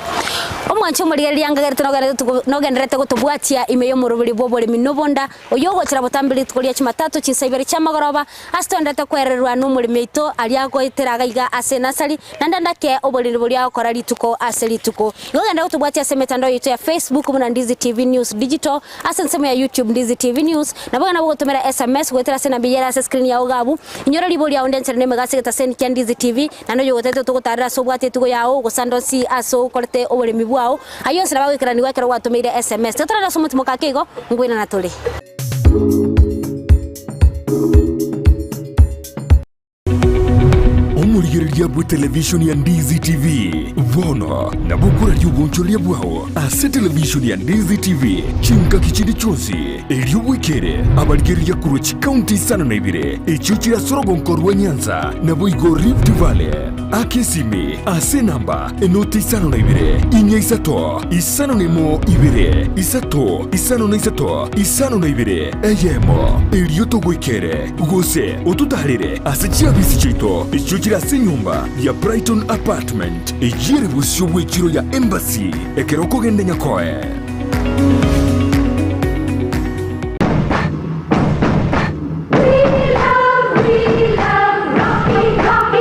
Omwanchi omorigereria angagerete nogendererete gotobwatia ime y'omoroberi bw'oboremi na obonda, oyio ogochera botambe rituko ria Jumatatu chinsa ibere chi'amagoroba, Ase togendererete kwererwa nomoremi oito aria agoetera iga ase enasari, naende ndake oboriri boria agokora rituko ase rituko. Igo genda gotobwatia ase emetandao yaito ya Facebook buna Ndizi TV News Digital, ase ensemo ya YouTube Ndizi TV News, nabo genda gogotomera SMS goetera ase enamba eyio ere ase escreen yao iga abwo. Inyora riborio riao ndenchera na emegasi egetaseni kia Ndizi TV, naende oyogotaete togotarera ase obwate etugo yao gose ande onsi ase okorete oboremi bwao. Ayio onsi nabo agoikeranigwa ekero gwatomeire SMS. Tiga torare ase omotimoka ake igo, nkoirana tore. Omorigereria bw'etelevishoni ya Ndizi TV bono nabo okoraria obonchoreria bwao ase televishoni ya Ndizi TV chingaki chinde chionsi, erio bwekere abarigereria korwa chikaunti isano na ibere echio chire ase orogonko rwa Nyanza naboigo Rift Valley. Aka esimi ase enamba enoti isano na ibere, inya isato, isano na emo ibere, isato, isano na isato, isano na ibere, eyemo, erio togoikere, gose ototaarere ase chiabisi chiaito echio chire ase enyomba ya Brighton Apartment, eyio ere bosio bw'echiro ya Embassy, ekero okogenda Nyakoe.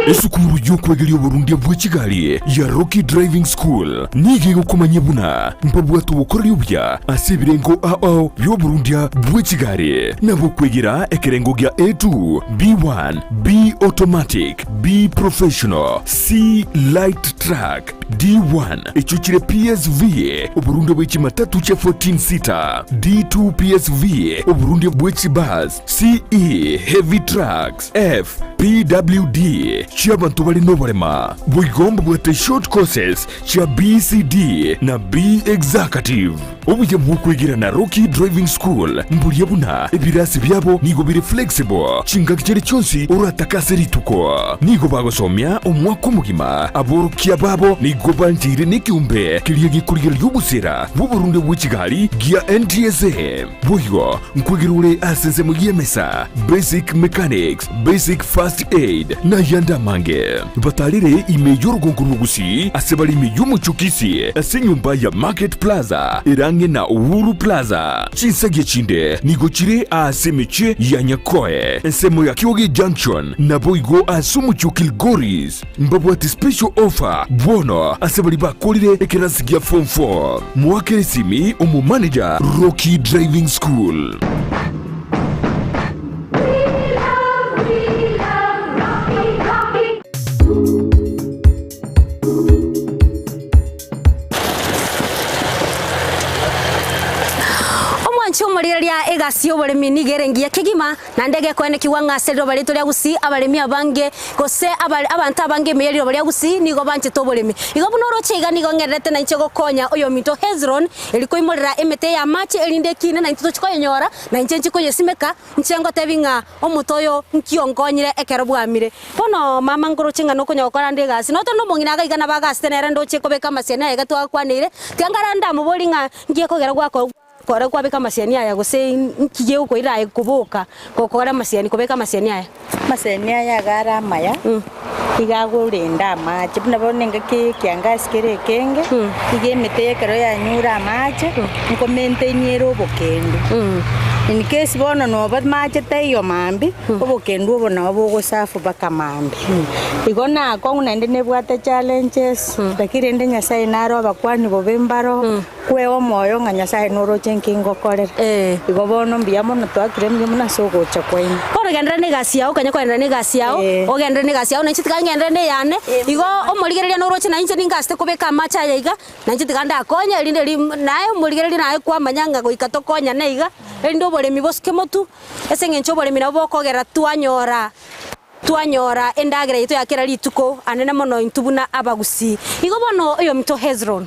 Esukuru y'okwegeria oborundia bwe chigari ya Rocky Driving School nigo egokomanyia buna mbabwate obokoreri obuya ase ebirengo ao bi'oborundia bwe chigari na bokwegera ekerengo gia A2, B1, B Automatic, B Professional, C Light Truck, D1 echio chire PSV, oborundia bwe chimatatu chia 14 seater, D2 PSV, oborundia bwe chibus, CE, heavy trucks, F, PWD, chi'abanto bare noborema. Boigo mbabwate short courses chia BCD na B Executive. Obuya bw'okwegera na Rocky Driving School mboria buna ebirasi biabo nigo bire flexible chingaki chiria chionsi oratake ase rituko. Nigo bagosomia omwaka omogima. Aborokia babo nigo bancheire nekeombe keria gekorigereria obosera bw'oborundia bwe chigari gia NTSA. Boigo nkwegera ore ase ensemo y'emesa, basic mechanics, basic first aid, na ayande amange. Batarere ime y'orogongo rw'Ogusii ase bare ime y'omochie o Kisii ase enyomba ya Market Plaza ere ang'e na Uhuru Plaza. Chinsagia chinde nigo chire aase emechie ya Nyakoe, ensemo ya Kioge Junction, naboigo ase omochie o Kilgoris. Mbabwate special offer bono ase baria bakorire ekerasi gia form 4. Moakere esimi omomanager Rocky Driving School. Omwanchi omorigereria. Omorigereria egasi y'oboremi nigo ere engiya kegima, naende egekoenekigwa ng'a ase riroba riaito ria Gusii abaremi abange, gose abanto abange ime ye riroba ria Gusii nigo banchete oboremi. Igo buna oroche iga nigo ng'ererete nainche gokonya oyominto Hezron, eri koimorera emete y'amache erinde ekine naintwe tochie koyenyora, na inche nchie koyesimeka, inche ngotebi ng'a omote oyo nki onkonyire ekero bwamire. Bono mama nkoroche ng'a nokonya gokora ande egasi, notore nomong'ina iga iga nabo agasete nere ndoche kobeka amasiani aya iga twakwaneire, tiga nkare ndamobori ng'a nki ekogera gwako. Kore kwabeka amasiani aya gose inki gegokoira aye koboka gokora amasiani kobeka amasiani aya? Amasiani aya iga are amaya, iga agorenda amache, buna bono engaki eye ekiangasi kere ekenge, iga emete ekero yanyure amache, nko maintain ere obokendu. In case bono noba mache taiyo mambia, obokendu obo nabo bogosafu mpaka mambia. Igo nakong'u naende nebwate challenges, lakini rende Nyasaye nare obakwani bobe mbaro. Kwea omoyo ng'a Nyasae noroche nki ngokorera. Igo bono mbuya mono twakire mbuya mono ase ogocha kwaino. Bono genderera negasi yao, okanya kogenderera negasi yao, ogenderere negasi yao, na inche tiga ngenderere neyane. Igo omorigereria noroche na inche ningasete kobeka amache aya iga, na inche tiga ndakonye erinde ri naye omorigereria naye kwamanya ng'a goika tokonyane iga, erinde oboremi bosuke motwe, ase eng'encho oboremi nabwo bokogera twanyora twanyora endagera yaito ya kera rituko, anene mono intwe buna abagusii. Igo bono oyominto Hezron,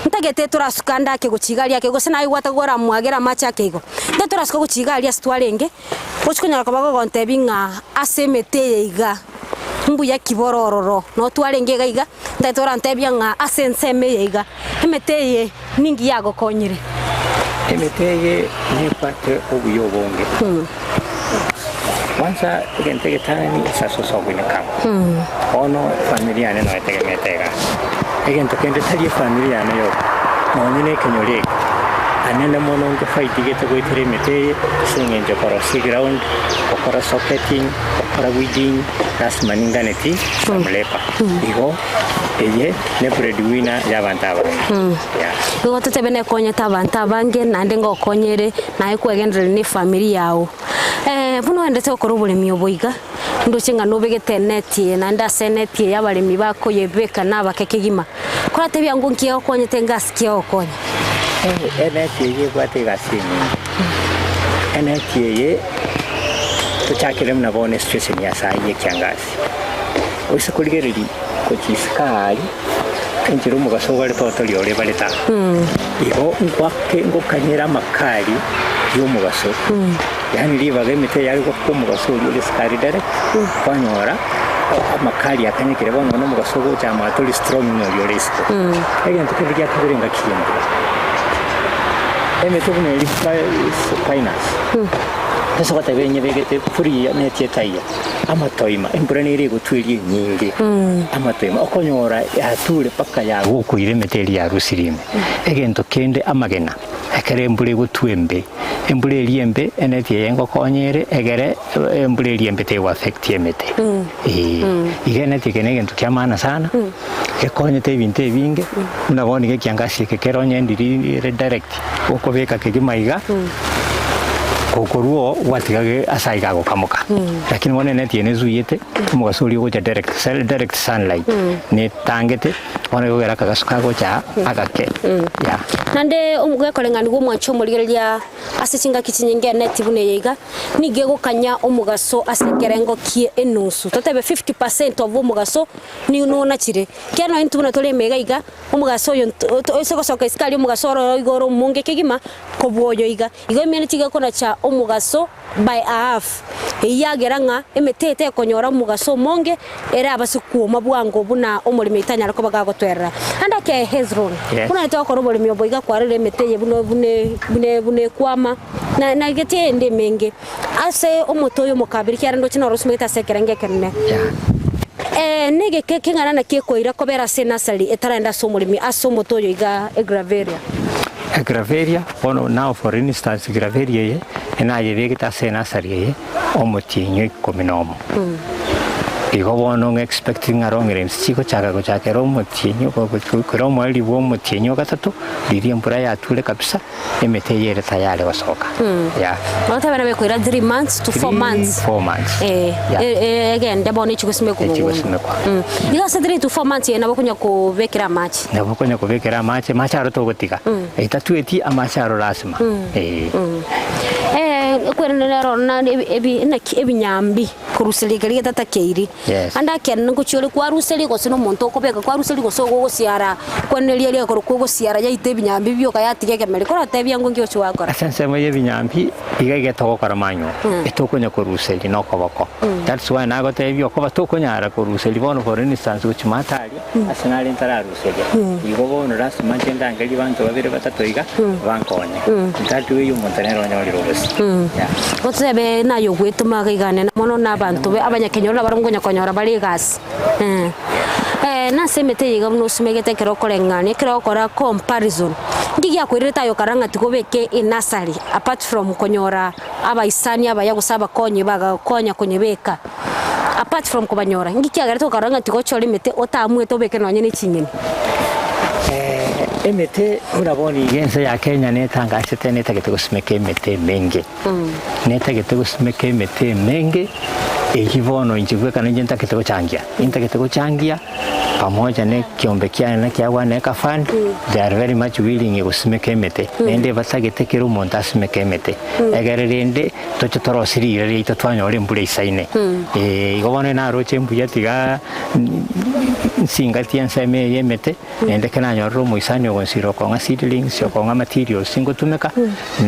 ntagete torasuka ande ake gochia iga aria ake, gose naye gwataka koramwagera amache ake igo, ntagete torasuka gochia iga aria ase twarenge, gochia konyora koba gogontebia ng'a ase emete eye iga, mbuya ki bore ororo, noo twarenge iga iga, ntagete orantebia ng'a ase ensemo eye iga, emete eye ninki yagokonyire? Emete eye nebwate obuya obonge. Kwanza egento egetang'ani ase ase osogoineka bono efamiri yane noyo etegemeete egasi. Egento kende tari efamiri yane yoka, nonye na ekenyoro eke, anene mono ngefaidegete goetera emete eye ase eng'encho korosia eground, gokora socketing, gokora weeding, lasima ninganeti some labour. Igo eye ne breadwinner ya abanto abange, yeah. Nigo totebe nekonyete abanto abange naende ngokonyere naye kwegendereria na efamiri yao. Buna oendete gokora oboremi obo iga, ndoche ng'a nobegete eneti eye naende ase eneti eye abaremi bakoyebeka nabake kegima. Koratebie ango nki egokonyete ngasi ki egokonya? Eneti eye ebwate egasi enyinge. Eneti eye tochakere buna bono esituesheni ya saa hii ya ekiangasi. Oise korigereria gochia isiko aaria, enchera omogaso obarete otori ore barete aa. Igo nkwake ngokanyera amakari y'omogaso, yaani ribaga emete eye yare goaka omogaso oria ore isiko aria direct, kwanyora amakari akanyekire bono na omogaso ogocha amo tori strong ng'a oria ore isiko. Egento kende gia kabere engaki y'embura, emete buna eria pinus, ase ogoteba enyebegete free neti etaiyo. Amatoima, embura nere egotweria enyinge, amatoima okonyora yature mpaka yagokoire emete eria yarusirie ime. Egento kende amagena, ekero embura egotwa embe, embura eria embe eneti eye ngokonya ere egere embura eria embe tego affect emete eh. Iga eneti eke negento kia maana sana, gekonyete ebinto ebinge, buna bono iga ekiangasi eke kere onye ndiri ere direct. Okobeka kegima iga, gokorwa oo gwatiga ge ase aiga agokamoka. Lakini bono eneti eye nesuiyete, omogaso oria ogocha direct, direct sunlight, netangete, bono igo ekero akagaso kagocha aa, agake, yeah. Naende gekoreng'anigwa omwancho omorigereria ase chingaki chinyinge eneti buna eye iga, nigo egokanya omogaso ase ekerengo kie enusu, totebe 50% of omogaso nigo onachire. Ekiagera nonye intwe buna tore ime iga iga, Omogaso oyo ose gosoka isiko aria omogaso oro igo ore omonge kegima kobua oyo iga. Igo emene tiga ekonacha omogaso by a half. Eyio yagera ng'a emete eye tekonyora omogaso omonge ere abase kwoma bwango buna omoremi tanyare koba gagotwerera. Ande ake Hezron, Yes. buna togokora oboremi obo iga kwarorire emete eye buna buna buna buna ekwama na na egeti eyende emenge. Ase omote oyo omokabiri kiarende ndoche noro osimegete ase ekerengo ekenene. Yeah. Negeka ekeng'ana naki ekoira kobera ase enasari etaraenda ase omoremi ase omote oyo iga egraveria. Egraveria, bono now for instance graveria eye enayebegete ase enasari eye omotienyi o ikomi na omo. Igo bono ng'a expect ng'a rong'eremsi chigochaka gochakera omotienyi kera omoerio bwa omotienyi o gatato, riria embura yature kabisa. Emete eye ere tayari gosoka. Yeah. Ogoteba nabo ekoira 3 months to 4 months. 4 months. Eh, Yeah. e- e- egende bono echi gosimekwa Echi mogondo. gosimekwa. Mm. Igo ase 3 to 4 months eye nabo okonya kobekera amache. Nabo okonya kobekera amache, amache aro togotiga. Etatueti amache aro lasima. Eh. Kwerende nere oro na ebi naki ebinyambi koruseria keria getatakeiri. Yes. Ande ekeene ngochia ore kwaruseria gose na omonto okobeka kwaruseria gose ogosiara kwane riria riakorokwa ogosiara yaita ebinyambi bioka yatiga ekemeri koratebia ng'o nki ochia gwakora. Ase ensemo y'ebinyambi iga iga togokora manywa, etokonya koruseria na okoboko. That's why nagotebia okoba tokonyara koruseria bono for instance gochia maate aria, ase nare ntararuseria. Igo bono lasima inche ndangerie banto babere batato iga, bankonye. That way omonto nere onyorire obosie. Yeah. Gotebe naye ogwetoma iga iga nene mono na abanto be abanyakenyoro nabarabwo nkonya konyora bare egasi. Nase emete eye iga buna osumegete ekero okoreng'ania, ekero ogokora comparison, nki giakoirerete aye okara ng'a tiga obeke enursery apart from konyora abaisani abaya gose abakonyi bagakonya konyebeka, apart from kobanyora, nki kiagerete okarora ng'a tiga ochore emete otaamwete obeke nonye ne chinyeni? Emete buna bono iga ense ya Kenya netangasete netagete gosimeka emete emenge. Netagete gosimeka emete emenge, eyio bono inche bweka ninche ntagete gochangia. Intagete gochangia pamoja na ekiombe kiane na kia One Acre Fund, they are very much willing gosimeka emete. Naende batagete kera omonto asimeke emete. Egere rende toche torosie riira riaito twanyora embura eisaine. Eeh igo bono naroche mbuya tiga nsingatie ensemo eye y'emete. Naende ekero nanyorire omoisani ogonsira okong'a seedlings, okong'a materials ngotumeka,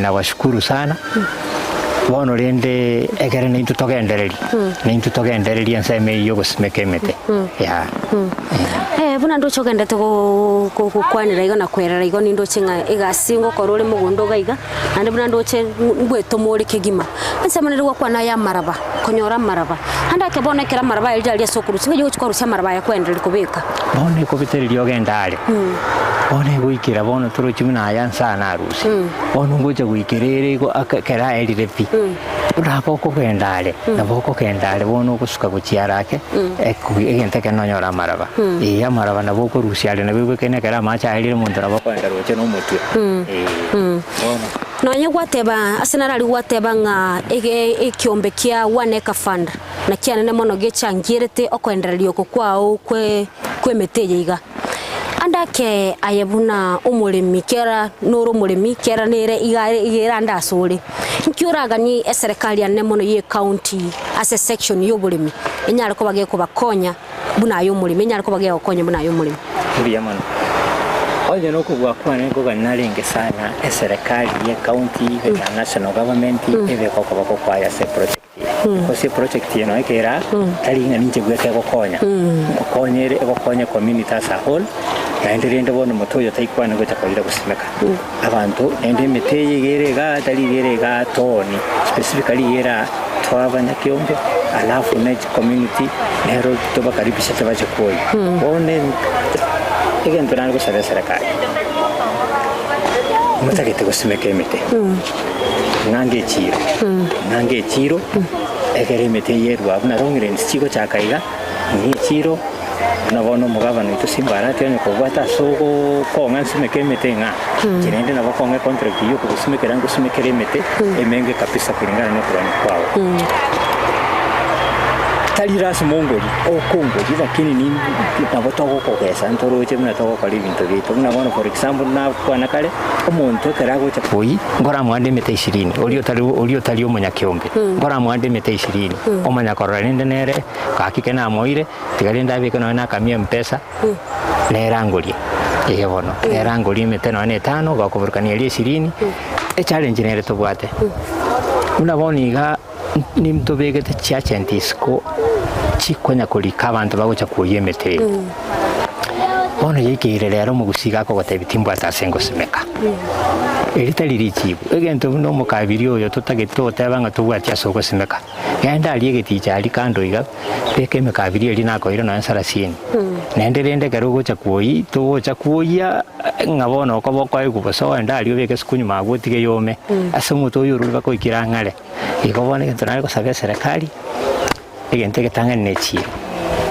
nabashukuru sana. Bono rende ekere naintwe togendererie, naintwe togendererie ensemo eyio yogosimeka emete, yeah. Eh, buna ndoche ogendete go- go- gokwanera igo na kwerera igo nindoche ng'a egasi ngokora ore mogondo iga iga, naende buna ndoche ngwetoma ore kegima. Ensemo nere gwakwana aya amaraba, konyora amaraba, naende ake bono ekero amaraba aye riria ase okorusia, ng'ai ogochia kwarusia amaraba aya kwendereria kobeka. Bono ekobitereria ogende are, bono egoikera bono torochi buna aya nsa narusia, bono ngocha goikera ere igo ake ekero aerire pi, nabo okogenda are, nabo okogenda are bono ogosuka gochia are ake, ekobi egento ekero nonyore amaraba, eh amaraba nabo okorusia are nabo egwekaine ekero amache aerire omonto nabo okogenda roche na omotwe, eh, bono. Nonye gwateba ase narari gwateba ng'a ege ekiombe kia One Acre Fund nakianene mono gechangierete okoendereria oko kwao kwe kwemete eye iga. Ande ake aye buna omoremi kera nore omoremi kera nere iga iga ere ande asore, nki oraganie eserekari anene mono ye ecounty ase esection ya oboremi enyare koba gekobakonya buna aye omoremi enyare koba gegokonya buna aye omoremi? Mbuya mono. Onye nokobua kwane nkogania narenge sana eserekari ye county na national government ebeke okoboko kwaye ase eproject eye. Because eproject eye nonya ekero aa, tari ng'a ninche bweka egokonya, ngokonya ere egokonya ecommunity as a whole, naende rende bono omote oyo taikwana gocha koira gosimeka. Abanto naende emete eye iga ere igaa tari iga ere igaa toni, specifically iga ere aa twabanyakeombe alafu ne chicommunity nero tobakaribishete bache koyia. Bono egento nare gosaba eserekari, motagete gosimeka emete, ng'ange echiro, ng'ange echiro, ekero emete eye erwa buna longrens chigochaka iga, ng'a echiro. Buna bono omogabana oito Simba Arati onye kobwata ase ogokong'a nsimeke emete ng'a inche naende nabo kong'a econtract eyio okogosimekera ngosimekere emete emenge kabisa kulingana na okogania kwao. Tari lasima ongori, okongori lakini ni nabo togokogesa ntoroche buna togokora ebinto biaito. Buna bono for example nakwana kare, omonto ekero agocha koyi, nkoramoande emete ishirini, oria otari oria otari omonyakeombe, nkoramoande emete ishirini, omanya korora rende nere Gaki ekero namoire, tiga rende abeke nonya na akamia mpesa, nere angorie. Eeh bono, nere angorie emete nonya na etano, gokoburukania eria eshirini, echallenge nere tobwate. Buna bono iga, ntobegete chiagent isiko chikonya korika abanto bagocha kwoyia emete eye. Bono yaikeire rero omogusii iga akogotebia timbwate ase ngosimeka. Eri tari richibu, egento buna omokabiri oyo totagete togoteba ng'a tobwati ase ogosimeka. Genda aria egeticha aria kando iga, beka emekabiri eria nakoeire nonya sarasini. Naende rende ekero ogocha kwoyia, togocha kwoyia ng'a bono okoba okoegwa bosa ogende aria obeke esukuru nyuma agwo otige yome, ase omote oywo orure mpaka oikere ang'are. Igo bono egento nare gosaba eserekari, egento egetang'ani ne echiro,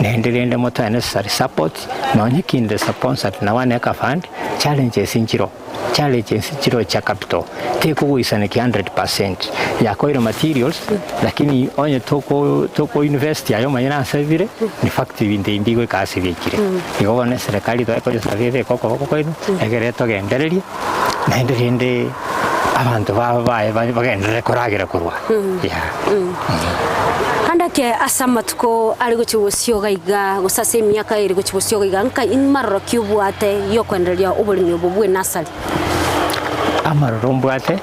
naende rende motoe necessary support, nonye kinde sponsored na one acre fund, challenges nchiroo. Challenges chiro chia capital tekogoisanekia 100% yakoire materials lakini onye toko toko invest aye omanye nase bire in fact ebinto ebi mbigoika ase biaikire. Igo bono eserekari tware koyesaba ebeke okoboko kwaino egere etogendererie naende rende. Abanto ba baye bagenderere koragera korwa. Yeah. Ande ake ase amatuko are gochia gosioga iga, gose ase emiaka ere gochia gosioga iga, nka maroro ki obwate y'okoendereria oboremi obo bw'enasari? Amaroro mbwate,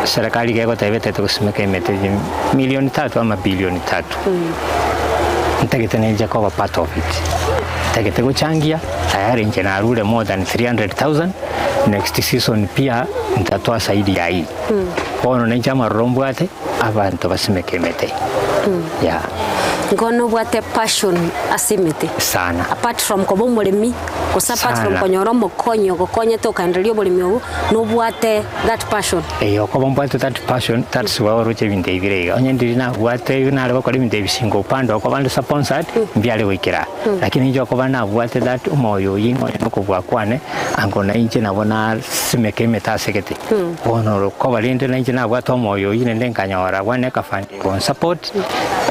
serikali iga egoteba etete gosimeka emete milioni tatu ama bilioni tatu. Ntagete ninche koba part of it. Ntagete gochangia, tayari inche narure more than 300,000, next season pia ntatoa zaidi ya hii. Bono ninche amaroro mbwate, abanto basimeke emete. Yeah. Igo nobwate passion ase emete? Sana. Apart from koba omoremi, gose apart from Sana. konyora omokonyi ogokonyete okaendereria oboremi obwo, nobwate that passion? Eeh okoba mbwate that passion, that's why oroche ebinto ebi bire iga. Onye ndiri nabwate nare gokora ebinto ebi singo upande okoba nde sponsored, mbiare goikera aa. Lakini inche okoba nabwate that omoyo oyio ng'a onye nokobua kwane, ango nainche nabo nasimeka emete ase gete. Bono orokoba rende nainche nabwate omoyo oyio naende nkanyora one ekafund egonsupport,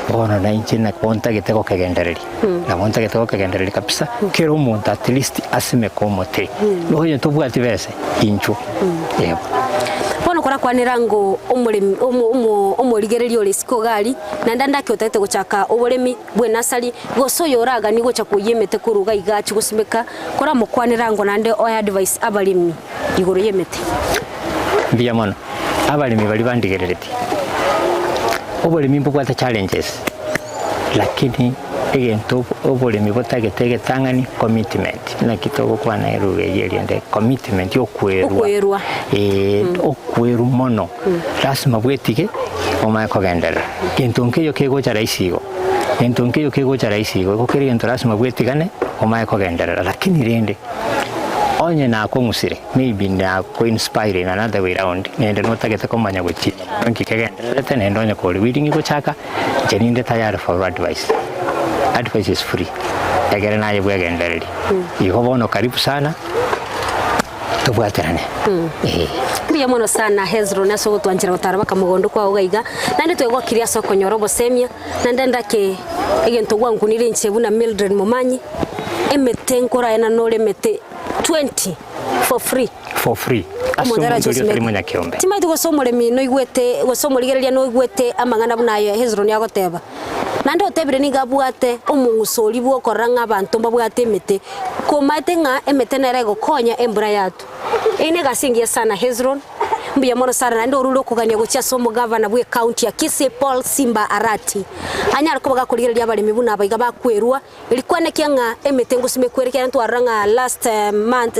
bono nainche nabo ntagete gokegendereria. Nabo ntagete gokegendereria kabisa, kera omonto at least asimeke omote. Onye tobwati besa, inchuo. Yebo. Bono korakwanera ng'o omoremi omo omo omorigereria ore isiko iga aria, naende ande ake otagete gochaka oboremi bw'enasari, gose oyo oraganie gocha koyia emete korwa iga iga achie gosimeka, koramokwanera ng'o naende oe advice abaremi igoro y'emete. Mbuya mono. Abaremi baria bandigereretie, oboremi mbobwate challenges, lakini egento oboremi botagete egetang'ani commitment, naki togokwana eruga eyio erinde commitment okwerwa, Okwerwa. eeh okwerwa mono, lasima bwetige omanye kogenderera. Gento nkeiyo kegocha rahisi igo, gento nkeiyo kegocha rahisi igo, igo kera egento lasima bwetigane omanye kogenderera, lakini rende onye nakong'usire maybe nako inspire in another way round naende notagete komanya gochia mono nki kegendererete naende onye kore willing gochaka inche ninde tayari for advice, advice is free egere naye bwegendererie. Igo bono karibu sana tobwaterane eh. Mbuya mono sana Hezron ase ogotwanchera gotara baka mogondo kwao iga iga, naende twegokirie ase okonyora obosemia, naende ndake egento gwankunire inche buna Mildred Momanyi, emete nkoraena nore emete 20 for free. For free ase Omonto omonto arache oria otari osimeke. monyakeombe. Timanyeti gose omoremi noigwete gose omorigereria noigwete amang'ana buna ayo Hezron agoteba. Naende otebire nigo abwate omong'uso oria bw'okorora ng'a abanto mbabwate emete, komaete ng'a emete nere egokonya embura yatwa. Eyio negasi engiya sana Hezron, mbuya mono sana naende orure okogania gochia ase omogavana bwe county ya Kisii Paul Simba Arati anyare koba gakorigereria abaremi buna aba iga bakwerwa Eri kwanekia ng'a emete ngosimekwa ere ekiagera ntwarora ng'a last month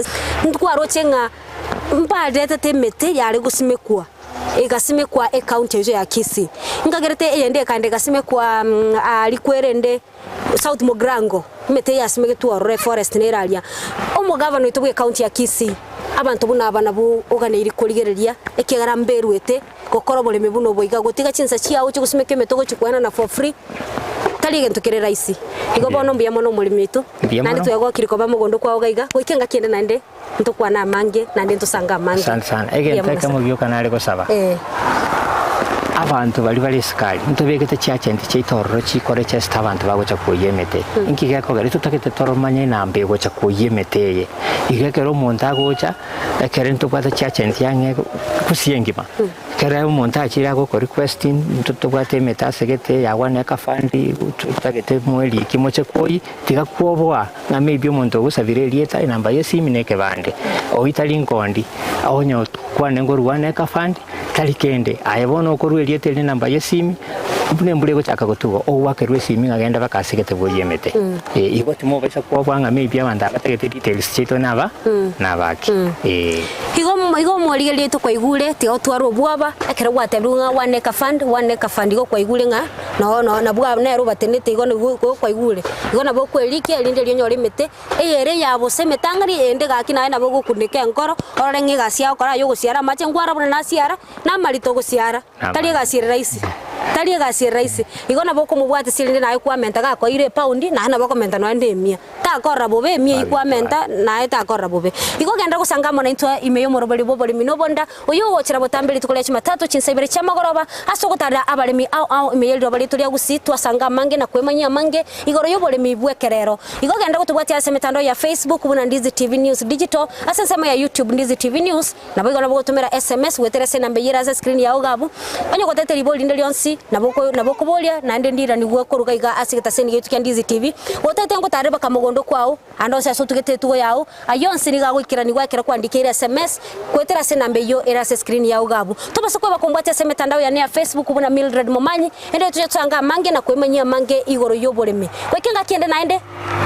ntwaroche ng'a mbaretete emete yare gosimekwa egasimekwa ecounty eyio ya Kisii. Nkagerete eyende ekaenda egasimekwa aria kwerende South Mugirango emete yasimegetwe ororo eforest nere aria. Omogavana oito bwa ecounty ya Kisii abanto buna aba nabwo oganeiri korigereria ekiagera mberwete Gokora oboremi buna obo iga, gotiga chinsa chiao chigosimeka emete ogochia koenana for free, tari egento kere rahisi. Igo bono mbuya mono omoremi oito, Mbuya naende mono. twegokire koba mogondo kwao iga iga, goika engaki ende naende ntokwane amange, naende ntosange amange. Asante sana. Mbuya Egento mono ekemo sana. gioka nare gosaba, Eh. abanto baria bare esukari, ntobegete chiagent chiaito ororo chikore cheste abanto bagocha koyia emete. Inki gekogera? Totagete toromanye enamba egocha koyia emete eye. Igo ekero omonto agocha, Ekero ntobwate chiagent ang'e gusii engima, ekero omonto achire agoko request intwe tobwate emete ase gete yagwana ekafund totagete mweriki moche kwoyia, tiga kwoboa ng'a maybe omonto ogosabire erieta, enamba ya esimi na ekebande, oyio tari nkondi, onye okwane nkorwana ekafund tari kende, aye bono okorwa erieta eri na enamba ya esimi, buna embura egochaka gotuga, ogoakerwa esimi ng'a genda baka ase gete bwoyie emete. Igo timobaisa kwoboa ng'a maybe abanto aba batagete details chiaito naba. Nabaki, ee. Igo igo omorigereria oito kwaigure, tiga otware obwoba, ekero gwatebigwe ng'a one acre fund, one acre fund igo kwaigure ng'a noo noo nabwo abwo nere obatenete igo nigo igo kwaigure. Igo nabo okwerikia erinde erio onyore emete, eyere eya bosa emetang'ani, eyende gaki naye nabo ogokuneka enkoro, orore ng'a egasi yagokora aye ogosiara amache, nkwara buna nasiara, na amarito ogosiara, tari egasi ere rahisi. Tari egasi ere rahisi. Igo nabo okomobwatesia rende naye kwamenta gakoeire epaundi, naye nabo okomenta nonya na emia. Takorora bobe emia eyio kwamenta, naye takorora bobe. Igo genda gosanga amo naintwe ime y'omoroberi bw'oboremi na obonda, oyio ogochera botambe rituko ria Jumatatu chinsa ibere chi'amagoroba, ase ogotarera abaremi ao ao ime ye riroba riaito ria Gusii, twasanga amange na kwemanyia amange igoro y'oboremi bw'ekerero. Igo genda gotobwatia ase emetandao ya Facebook buna Ndizi TV News Digital, ase ensemo ya YouTube Ndizi TV News, Naboigo nabo ogotomera sms goetera ase enamba eyio ere ase escreen yao iga abwo, onye gotete ribori rinde rionsi, nabo oko nabo okoboria naende ndiranigwe koruga iga ase egetaseni giaito kia Ndizi TV, gotete ngotarere baka mogondo kwao, ande onsi ase otugete etugo yao, ayio onsi nigo agoikeranigwa ekero kwandikeire sms goetera ase enamba eyio ere ase escreen yao iga abwo. Tobasa kweba kombwatia ase emetandao yane ya Facebook buna Mildred Momanyi, ende toche tosange amange na kwemanyia amange igoro y'oboremi. Goika engaki ende naende.